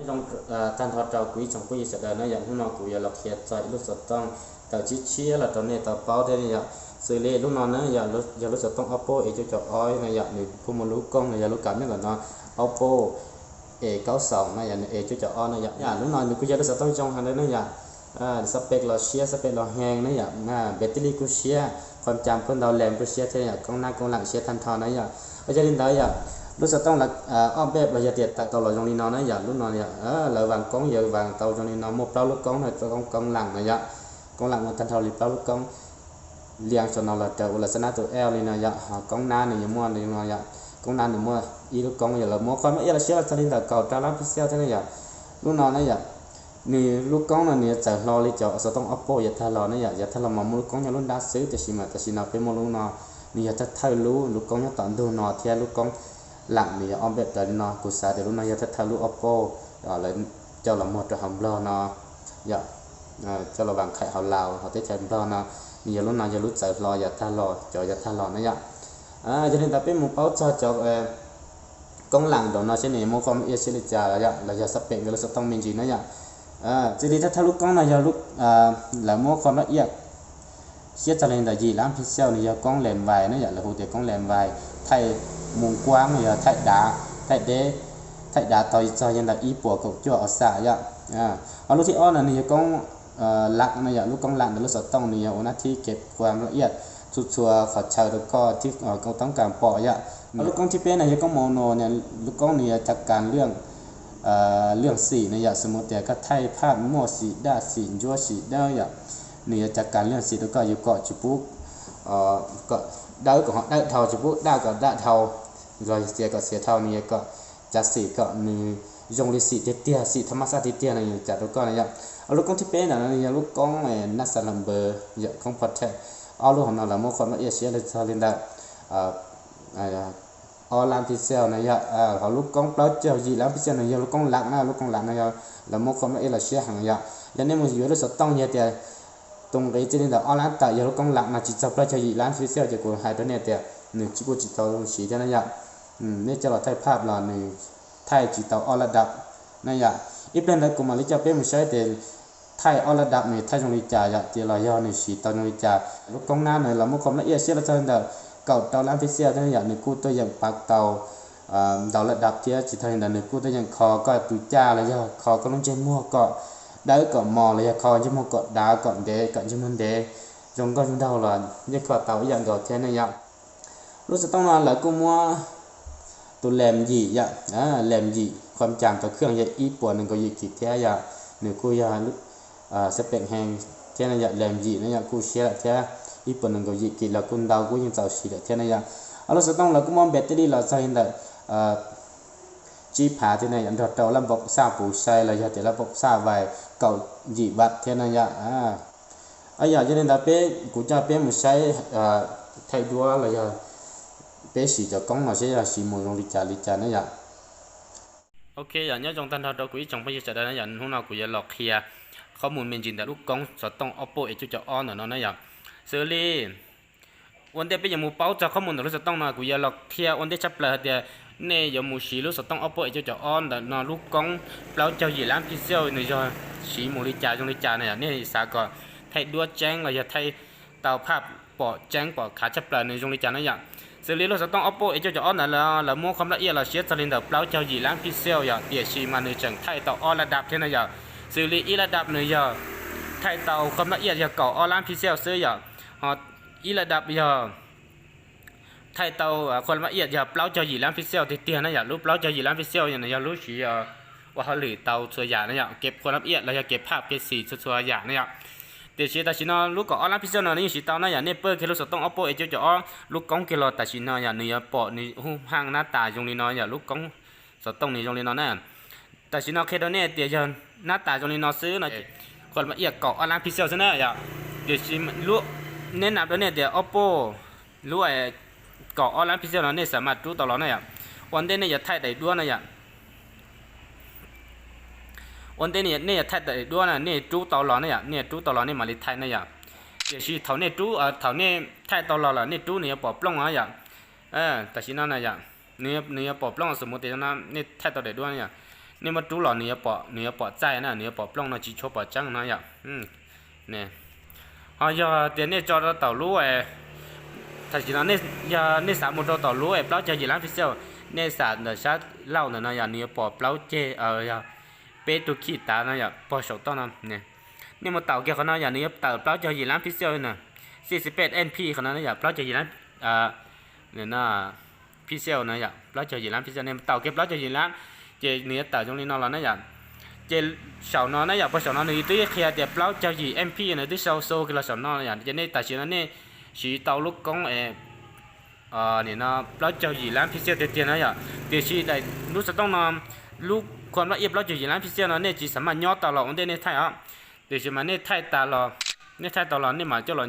Zoo tag nrho rau kuv ib tsoom phooj ywg sawv daws na yom, hnub no kuv yuav los qhia txog ib lub xov tooj tawm tshiab tshiab los rau nej tau paub thiab yom. Xws li lub no na yom, yog lub xov tooj Oppo A cuaj caum ob na yom, nws kuj muaj lub koob los yog lub kav nyob ntawm no, Oppo A kaub xoom na yom, nws A cuaj caum ob na yom. Lub no nws kuj yog lub xov tooj zoo heev li na yom. Xab pek los siab, xab pek los heev na yom, npe tij lij kuj siab, qhov cam kuj ntau, lees kuj siab thiab yom, koob nab koob lees siab tag nrho na yom. Yog li ntawd yom, lub xov tooj ob npej los yog tias tawm tau los zoo li no na yom, lub no yom, lawv vas koob yog vas tau zoo li no, muaj plaub lub koob na, koob lees na yom, koob lees muaj tag nrho li plaub lub koob. Lias saum no los raws ua lawv xab nab tus L li no yom, ho koob nab nws yuav muaj li no yom, koob nab nws muaj ib lub koob yom, lawv muab qhov no ib los siab los txog li ntawm kaum rau lab pixel thiab na yom. Lub no na yom, nws lub koob no nws yuav txawv hlo li cov xov tooj Oppo yav tag los na yom, yav tag los mas muaj lub koob nyob lub nrab xwb, tiam sis mas tam sim no peb muaj lub no, nws yog thawj thawj lub, lub koob nyob tom ntug no thiab lub koob lees nws yog ob npej plaws li no. Kuv xav tias lub no yog thawj thawj lub Oppo lawv coj los muag rau hauv Nplog no yom, coj los vas qhais hauv Laus hauv teb chaws Nplog no, nws yog lub no yog lub txawv hlo yav tag los, cov yav tag los na yom. Yog li ntawd peb mus paub txog cov koob lees nraum no seb nws muab qhov no ib los siab li cas los yog xab pek nkawd lub xov tooj me ntsis na yom. Xws li thawj thawj lub koob no yog lub, lawv muab qhov no ib los siab txog li ntawm yim lab pixel, nws yog koob lees vais na yom, lawv hu tias koob lees vais, thaij mus kuab no yog thaij dav, thaij deb, thaij dav tau txog li ntawm ib puas kaum cuaj os xam yom. Ho lub thib ob no nws yog koob lees no yom, lub koob lees ntawm lub xov tooj nws yog ua nab thib kev kuam la iaj txhua txhua qhov chaw rau koj thib koob toob kas pom yom. Ho lub koob thib peb no yog koob mono, lub koob nws yog cav kas lwaj xim no yom, xws mus tias koj thaij phaj muaj xim daj xim ntsuab xim dawb yom, nws yuav cav kas lwaj xim rau koj, yus kom tsis pub dawb kom ho dawb dhau, tsis pub daj kom daj dhau, los xiav kom xiav dhau, nws yuav kom cav xim kom nws zoo li xim tiag tiag, xim thab mab xaj tiag tiag no yus cav rau koj na yom. Ho lub koob thib peb ntawm no yog lub koob nab xav los npawg yom, koob pov thej. Ob lub hauv no lawv muab qhov no ib los siab li txog li ntawm ob lab pixel na yom. Ho lub koob plaub caug yim lab pixel no yog lub koob lees na, lub koob lees no yog lawv muab qhov no ib los siab heev yom. Yog nej mus yuav lub xov tooj yog tias tus nqi txij li ntawm ob lab tawm yog lub koob lees no tsis txog plaub caug yim lab pixel ces kuv hais rau nej tias nws tsis, kuj tsis tau siv thiab na yom. Nej coj los thaij phaj los nws thaij tsis tau ob lab dab na yom. Ib pliag ntawd kuv mam li coj peb mus saib tias thaij ob lab dab nws thaij zoo li cas yom, tias los yog nws siv tau zoo li cas. Lub koob nab no lawv muab qhov no ib los siab li txog li ntawm kaum rau lab pixel thiab na yom, nws kuj tuaj yeem pav tau ntau lab dab thiab. Tsis tag li ntawd nws kuj tuaj yeem kho koj tus caj los yog kho koj lub ntsej muag kom dawb kom mos los yog kho ntsej muag kom dav kom ntev kom ntsej muag ntev, zoo nkauj zoo nraug los yeej kho tau ib yam nkaus thiab ne yom. Lub xov tooj no lawv kuj muab tus lees yim yom, lees yim, qhov cas tau khwj yog ib puas nees nkaum yim kis thiab yom. Nws kuj yog xab pem heev thiab na yom, lees yim na yom, kuj siab lawm thiab. Ib puas nees nkaum yim kis los kuj ntau, kuj yeej txaus siv lawm thiab na yom. Ho lub xov tooj lawv kuj muab npe tij li los txog li ntawm tsib phav thiab na yom, nrog rau lab npoo xaj puv sai los yog tias lab npoo xaj vais kaum yim vat thiab na yom. Yog, yog li ntawd peb, kuv coj peb mus saib thaij duab los yog peb siv cov koob no seb yog siv mus zoo li cas li cas na yom. Ok yom, nyob zoo tag nrho rau kuv ib tsoom phooj ywg sawv daws na yom. Hnub no kuv yuav los qhia qhov mus me ntsis ntawm lub koob xov tooj Oppo A cuaj caum ob ntawm no na yom. Xws li ua ntej peb yuav mus paub txog qhov mus ntawm lub xov tooj no, kuv yuav los qhia ua ntej tshaj plaws hais tias nej yuav mus siv lub xov tooj Oppo A cuaj caum ob ntawm no lub koob plaub caug yim lab pixel nws yog siv mus li cas zoo li cas na yom. Nej xav kom thaij duab tseeb los yog thaij tau phaj pom tseeb pom khav tshaj plaws nws zoo li cas na yom. Xws li lub xov tooj Oppo A cuaj caum ob ntawd lawv muab qhov nplaj iaj los siab txog li ntawm plaub caug yim lab pixel yom, tiam sis mas nws tseem thaij tau ob lab dab thiab na yom. Xws li ib lab dab nws yog thaij tau qhov nplaj iaj yog kaum ob lab pixel xwb yom, ho ib lab dab yog thaij tau qhov nplaj iaj yog plaub caug yim lab pixel tiag tiag na yom. Lub plaub caug yim lab pixel nws yog lub siv ua hauj lwm tau txhua yam na yom, kev qhuav lab iaj los yog kev phaj kev xim txhua txhua yam na yom. Tiam sis tam sim no lub kaum ob lab pixel no nws yeej siv tau na yom. Nej pab kiag lub xov tooj Oppo A cuaj caum ob lub koob kiag los tam sim no yom, nws yuav pom nws hu haj nab tas zoo li no yom, lub koob xov tooj nws zoo li no na. Tam sim no qhia rau nej tias yog nab tas zoo li no xwb no, qhov iaj kaum ob lab pixel xwb na yom. Tiam sis lub, nej nam rau nej tias Oppo lub kaum ob lab pixel no nej xav mas rub tau los na yom. Ua ntej nej yuav thaij daim duab na yom. Ua ntej nej yuav thaij daim duab na, nej rub tau los na yom, nej rub tau los nej mam li thaij na yom. Tiam sis thaum nej rub, thaum nej thaij tau los lawm nej rub nws yuav pom plooj na yom. Tam sim no na yom, nws yuav pom plooj, xws mus tias no nej thaij tau daim duab na yom. Nej muab rub los nws yuav pom txaij na, nws yuav pom plooj no, tsis tshua pom tseeb no yom. Ho yog tias nej tso rau tom lub, tam sim no yog nej xav mus rau tom lub plaub caug yim lab pixel, nej xam ntawm sab laug ntawm no yom, nws yuav pom plaub ceg, yog peb tug khij tav no yom, pog saum toj no. Nej mus taus kiag qhov no yom, nws yuav tawm plaub caug yim lab pixel na, sixty-eight N P qhov no yom, plaub caug yim lab pixel no yom, plaub caug yim lab pixel. Nej mus taus kiag plaub caug yim lab, ces nws yuav tawm zoo li no los na yom. Ces saum no na yom, pog saum no nws twb qhia tias plaub caug yim M P, nws twb sau xu kiag los saum no yom. Ces nej tam sim no nej siv tau lub koob nim no plaub caug yim lab pixel tiag tiag no yom. Tiam sis daim lub xov tooj no, lub khua laj iab plaub caug yim lab pixel no nej tsis xam maj nyob tau los ua ntej nej thaij os. Tiam sis mas nej thaij tas los, nej thaij tau los nej mam coj los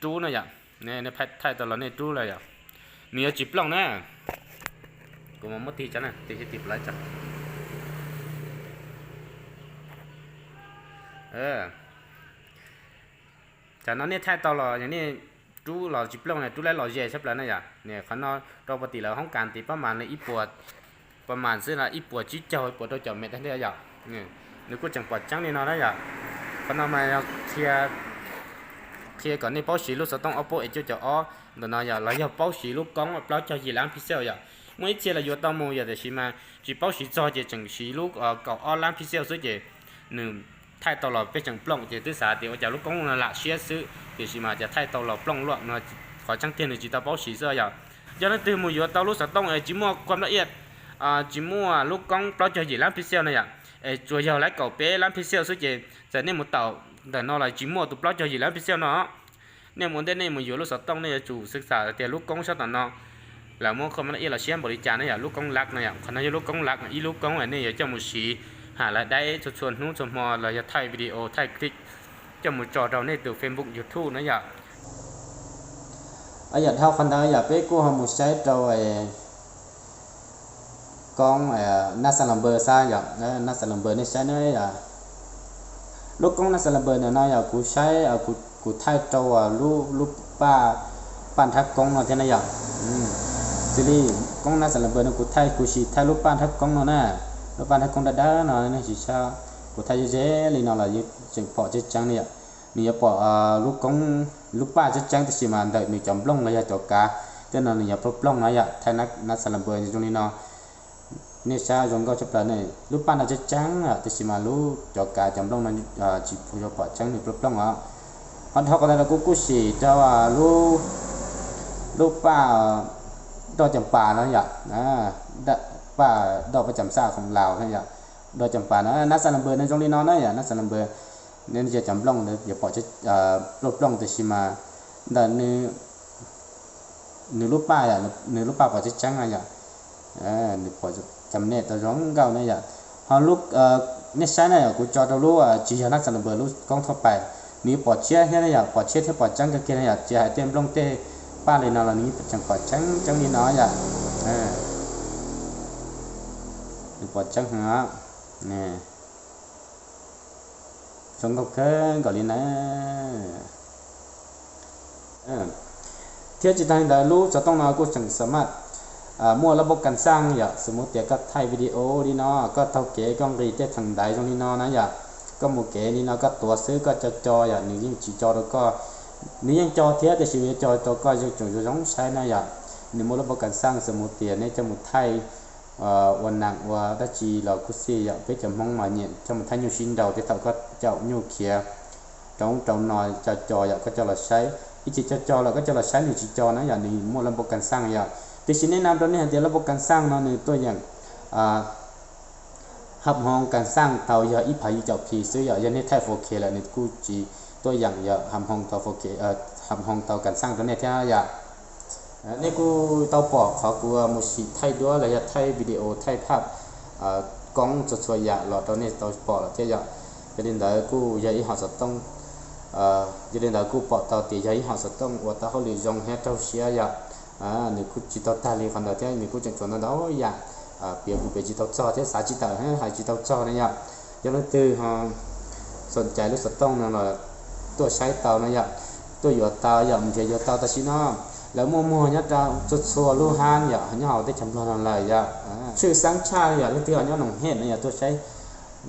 rub no yom. Nej thaij tau los nej rub los yom, nws yuav tsis plooj na. Kuv mam muab tig tso na, tig tig plawv tso. Tam no nej thaij tau los yog nej rub los tsis plooj na, rub laib los ze sab plaws na yom. Qhov no rau puag tim lawv hoob kas tid pab mas li ib puas, pab mas xwb na, ib puas tsib caug ib puas rau caum mev tag nrho yom. Nws kuj tseem pom tseeb li no na yom. Qhov no mas qhia, qhia kom nej paub siv lub xov tooj Oppo A cuaj caum ob ntawm no yom, los yog paub siv lub koob plaub caug yim lab pixel yom. Muaj ib txhia los yuav tau mus yom, tiam sis mas tsis paub siv txog ces tseem siv lub kaum ob lab pixel xwb ces nws thaij tau los peb tseem plooj ces twb xav tias ua cas lub koob no lam siab xwb, tiam sis mas cas thaij tau los plooj luaj no, qhov tseeb tiag nws tsis tau paub siv xwb yom. Yog leej twg mus yuav tau lub xov tooj es tsis muaj khua laj iab, tsis muaj lub koob plaub caug yim lab pixel na yom, es tsuas yog lab kaum peb lab pixel xwb ces txawm nej mus taus ntawm no los tsis muaj tus plaub caug yim lab pixel no. Nej mus ua ntej nej mus yuav lub xov tooj nej yuav tsum xwb xam tias lub koob sab tom no lawv muab khua laj iab los siab npaum li cas na yom, lub koob lab no yom. Qhov no yog lub koob lab, ib lub koob nej yuav coj mus siv ham lawv daib txhua txhua hnub txhua hmo los yog thaij video thaij clip coj mus tso rau nej tus Facebook YouTube na yom. Yam dhau qhov ntawd yom, peb kuj ho mus saib rau koob Nasa Lumber xab yom, Nasa Lumber nej saib na yom. Lub koob Nasa Lumber ntawm no yom, kuv saib, kuv thaij rau lub, lub paj, paj nrhab koob no thiab na yom. Xws li koob Nasa Lumber no kuv thaij, kuv sim thaij lub paj nrhab koob no na, lub paj nrhab koob dawb dawb no nej sim saib, kuv thaij ze ze li no los yeej tseem pom tseeb tseeb li yom. Nws yuav pom lub koob, lub paj tseeb tseeb, tab sis mas ntawm nws cov nplooj los yog cov kav tej no nws yuav plooj plooj no yom. Thaij Nasa Lumber zoo li no, nej saib zoo nkauj tshaj plaws ne. Lub paj no tseeb tseeb, tab sis mas lub cov kav cov nplooj no tsis pom tseeb, nws plooj plooj os. Ho dhau qhov ntawd los kuv kuj sim rau lub, lub paj doj cam pas no yom, paj doj paj cam xaj khoom Laus na yom. Doj cam pas no, Nasa Lumber no zoo li no na yom, Nasa Lumber nej cov nplooj yuav pom plooj plooj, tab sis mas ntawm nws lub paj, nws lub paj pom tseeb tseeb na yom. Nws pom cam nej tau zoo nkauj na yom. Ho nej saib na yom, kuv tso rau lub tsis yog Nasa Lumber, lub koob thoj pais, nws pom tshiab thiab na yom, pom tshiab thiab pom tseeb kawg kiag na yom, tsis hais tej nplooj tej paj li no los nws tseem pom tseeb tseeb li no yom. Nws pom tseeb heev. Zoo nkauj kawg nkaus li na. Thiab tsis tas li ntawd, lub xov tooj no kuj tseem xam maj muaj lab npauj kas xaj yom. Xws mus tias koj thaij video li no, koj taug kev koj nqis tej theem ntaiv zoo li no na yom, koj mus kev li no koj tuav xwb koj co co yom, nws yeej tsis co rau koj. Nws yeej co thiab, tab sis nws yuav co rau koj yeej tseem zoo zoo saib na yom. Nws muaj lab npauj kas xaj, xws mus tias nej coj mus thaij ua nam ua dab tsi los kuj xij yom, peb cov Hmoob mas nyiam coj mus thaij nyuj sib nraus tej thaum koj caum nyuj khiav rau ub rau no, co co yom, koj coj los saib. Ib chim co co los koj coj los saib nws tsis co na yom, nws muaj lab npauj kas xaj yom. Tiam sis nej nam rau nej hais tias lab npauj kas xaj no nws tuaj yeem hab hoo kas xaj tau yog ib phav yim caum phi xwb yom, yog nej thaij four K lawm nws kuj tsis tuaj yeem yog hab hoo tau kas xaj rau nej thiab yom. Nej kuj tau pom qhov kuv mus sim thaij duab los yog thaij video thaij phaj koob txhua txhua yam los rau nej tau pom lawm thiab yom. Yog li ntawd kuj yog ib hom xov tooj, yog li ntawd kuj pom tau tias yog ib hom xov tooj uas tau hauj lwm zoo thiab raug siab yom. Nws kuj tsis tau tag li qhov ntawd thiab, nws kuj tseem tshuav ntau ntau yam piav kuv piav tsis tau txog thiab xav tsis tawm hais tsis tau txog ne yom. Yog leej twg ho xoom cai lub xov tooj no los tuaj saib tau no yom, tuaj yuav tau yom, mus nrhiav yuav tau tam sim no. Lawv muaj muag nyob rau txhua txhua lub hab yom, nyob hauv teb chaws Nplog no lawm yom. Tshwj xeeb tshaj yom, leej twg ho nyob Noom Hej no yom, tuaj saib,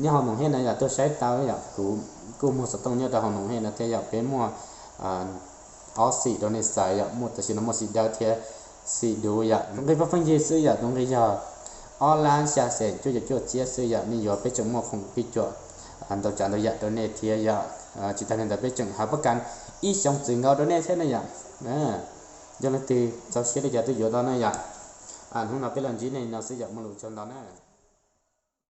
nyob hauv Noom Hej no yom, tuaj saib tau yom. Kuv kuj muag xov tooj nyob rau hauv Noom Hej no thiab yom. Peb muaj ob xim rau nej xaiv yom, muaj tam sim no muaj xim dawb thiab xim duv yom. Tus nqi pab pheej yig xwb yom, tus nqi yog ob lab xya xees cuaj caum cuaj txhiab xwb yom. Nej yuav peb tseem muaj khoom pij cuam ntau tsav ntau yam rau nej thiab yom. Tsis tas li ntawd peb tseem hab pab kas ib xyoo txwv nkaus rau nej thiab ne yom. Yog leej twg txaus siab li cas tuaj yuav tau na yom. Hnub no peb los ntsib nej no xwb yom, muaj lus tsaug ntau na.